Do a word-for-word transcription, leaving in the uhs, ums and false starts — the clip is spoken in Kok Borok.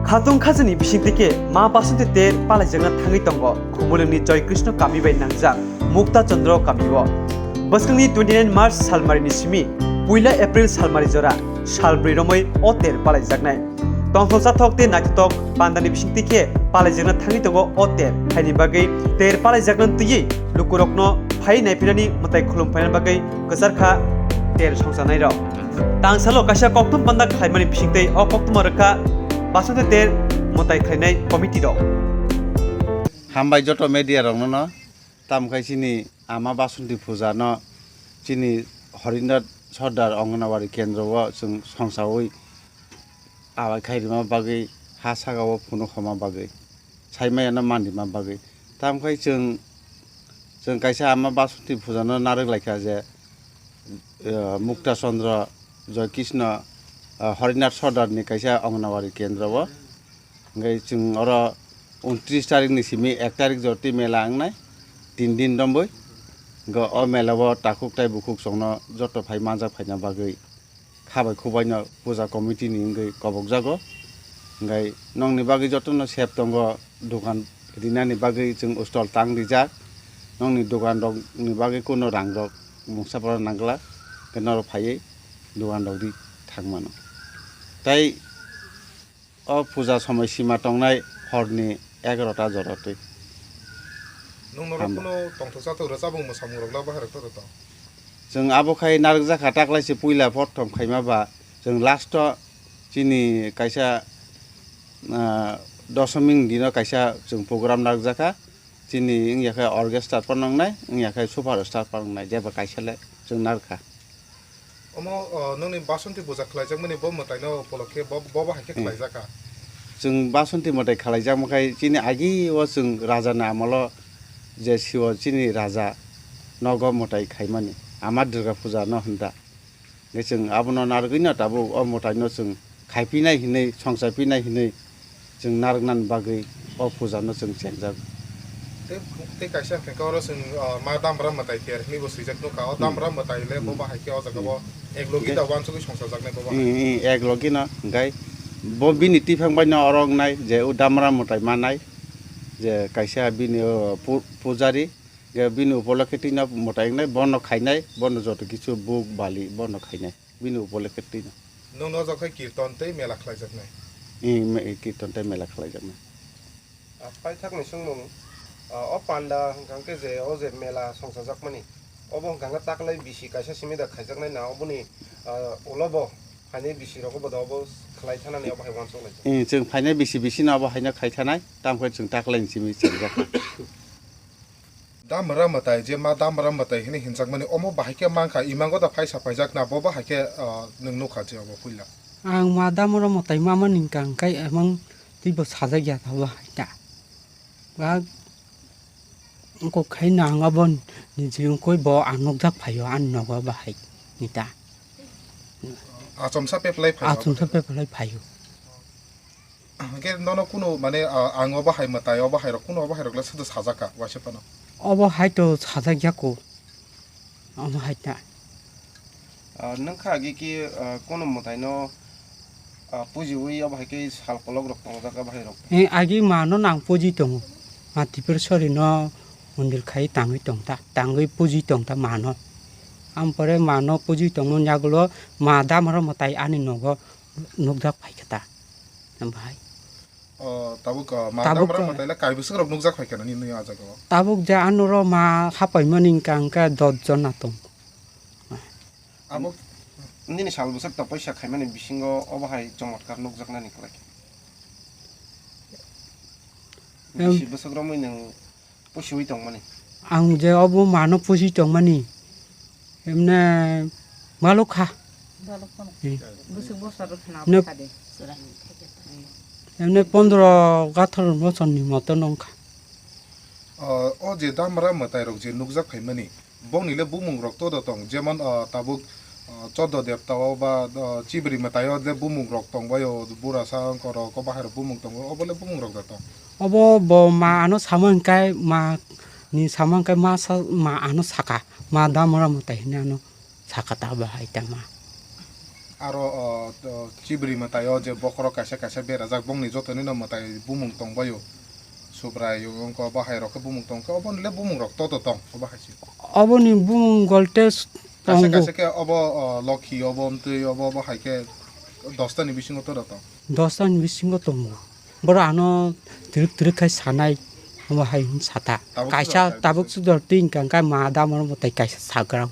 Khatung khajani bisingtwi khe ma Basonti ter palaijakna thangwi tongo Khumulwngni Joy Krishna kami bai nangjak Mukta Chandra kamio. Bwskangni twenty nine March salmarini simi puila April salmari jora salbrwi romwi o ter palaijaknai. Tongthok chathok tei naithothok pandani bisingtwi khe palaijakna thangwi tongo o ter. Haini bagwi ter palaijakna twiwi lukurokno phai naiphinani mwtai khulum phaina bagwi kwchar kha ter songchanairok. Tangsalo kaisa kokthum panda khlaimani bisingtwi o koktwma rwkha Basonti ter mwtai khlainai committee rok. Hambai joto media rokno no, tamkhe chini ama Basonti puja no chini Horinath Sordar Anganwadi kendro o chwng songsawi awai khai rima bagwi ha saka o phunuk homa bagwi. Saimaya no man rima bagwi. Tamkhe chwng, chwng kaisa ama Basonti puja no narwk laikha je, eh, Mukta Chandra, Joy Krishna, eh, Horinath Sordar ni kaisa Anganwadi kendro o. Hwnkhe chwng oro untris tarik ni simi ek tarik jora twi mela wngnai, tin din rombwi. Hwnkhe o mela o takhuk tai bukhuk chwngno joto phai manjak phaina bagwi kha bai khu bai no puja committee ni wngwi kobokjago. Hwnkhe nokni bagwi jotono sep tongo, dukan rinani bagwi chwng stall tang rijak. Nokni dukan rokni bagwi kuno rang rok mungsa phano nangla, hwnkhe norok phaiwi dukan rok ri thang mano. Tai o puja somoi sima tongnai horni egarota jora twi. Nwng norok Hambai. Kuno tongthok chathok rwchabung mwsamung rok la bahai rok to rwtong? Chwng abo khai narwkjakha taklaise puila prothom khaima ba chwng last o chini kaisa, ah, dosoming dino kaisa chwng program narwkjakha. Chini wngya khe orchestra phano wngnai, wngya khe super star phano wngnai, jeba kaisa le chwng narwkha. Omo, o, nokni Basonti puja khlaijakmani bo mwtaino upolokhe bo, bo bahai khe Hmm. khlaijakha. Chwng Basonti mwtai khlaijakma khai chini agi o chwng raja ni amolo je siwo chini raja nogo mwtai khaimani ama Durga puja no hwnda. Hwnkhe chwng abono narwgwino tabuk o mwtaino chwng khaiphinai hinwi, songchaiphinai hinwi chwng narwknani bagwi o pujano chwng chengjago. Tei, tei kaisa hwnkhe oro chwng, ah, ma damra mwtai ter hinwi bo swijak nukha. O Hmm. damra mwtai le bo Hmm. bahai khe o jaga o Hmm. ek logi Hwnkhe da uansugwi songchajaknai bo bahai. Hmm, hmm, ek logi no hwnkhe bo bini twiphang bai no oro wngnai je o damra mwtai manai je kaisa bini o pu-, pujari. Ge bini upolokhe twi no mwtai wngnai, bono khainai, bono joto kisu buk bali bono khainai, bini upolokhe twi no. Nwng no jok khai kirton tei mela khlaijaknai. I me-, kirton tei mela khlaijaknai. Ah, paithakni swngmung, ah, o panda hwnkha khe je o je mela songchajakmani, obo hwnkha khe taklai bisi kaisa simi da khaijaknai na oboni, ah, ulo bo phainai bisi rogo bo da obo khlai thanani obo hai uansuk laijak. I chwng phainai bisi bisi no obo haino khai thanai, tamo khe chwng taklai ni simi chengjak. Damra mwtai, je ma damra mwtai hinwi hinjakmani, omo bahai khe mankha, imango da phaisa phaijakna, bo bahai khe, ah, nwng nukha je obo puila. Ang ma damra mwtai mamani hwnkha hwnkhe emang twibo sajak ya ta bahai ta. Ba wngkok khai nang abo niji wngkoi bo ang nukjak phaio ani nogo bahai ni ta. Achomsa peplai phaio. Achomsa peplai phaio. Hwnkhe nono kunu mane, ah, ang obo hai mwtai, obo hai rok, kunu obo hai rok le sodo sajak kha, waisa phano? Obo hai to sajak ya ko. Obo hai ta. Ah, nwng kha agi ki, ah, kunu mwtai no, ah, pujiwi obo hai khe sal kolok rok tongjak obo hai rok? Eh, agi ma no nang puji tongo. Ma Tripureshwari no mondir khai tangwi tong ta, tangwi puji tong ta ma no. Ampore ma no puji tongmani yagulo ma damra mwtai ani nogo nukjak phai kha ta. Bahai. O, tabuk, o, ma Tabuk, damra o, mwtai le kai bwswk rok nukjak phai kha nini nui o jaga o? Tabuk je ano ro ma hapai mani hwnkha hwnkhe dos jona tong. Abo nini sal bwswk topoi sa khaimani bisingo obo hai chomotkar nukjaknani kwlai khe. Em. Bisi bwswk romwi nwng pusiwi tongmani? Ang je obo mano pusi tongmani, emne malok kha. Balok phano. Hmm. Bwswk bwswk rok khna Ne- kha de. Emne pondro gathar bosor ni moto nong kha. O, o je damra mwtai rok je nukjak phaimani, bongni le bumung rok todo tong, jemon, ah, tabuk, ah, Choddo Debta o ba, ah, Chibri mwtai o le bumung rok tong bai o, Burasa Angkor rok o bahai rok bumung tongo, obo le bumung rok da tong? Obo bo ma ano sama hwnkhe ma ni sama hwnkhe ma sa, ma ano saka, ma damra mwtai hinwi ano saka ta bahai ta ma. Aro, o, to, chibri mwtai o je bokhorok kaisa kaisa berajak, bongni jotono no mwtai bumung tongbaio. Subrai wngkha, bahai rok khe bumung tongkha, obo le bumung rok to to tong, obo hai se. Oboni bumung golte kaisa tongo. Kaisa khe obo, o, lokhi, obo mtwi, obo, obo hai khe dosta ni bisingo to to tong. Dosta ni bisingo tongo. Boro ano twrwk twrwk khai sanai, omo hai hwn sata. Tabuk kaisa sudor tabuk sudor twi hwnka hwnka ma da moro mwtai kaisa sagrang.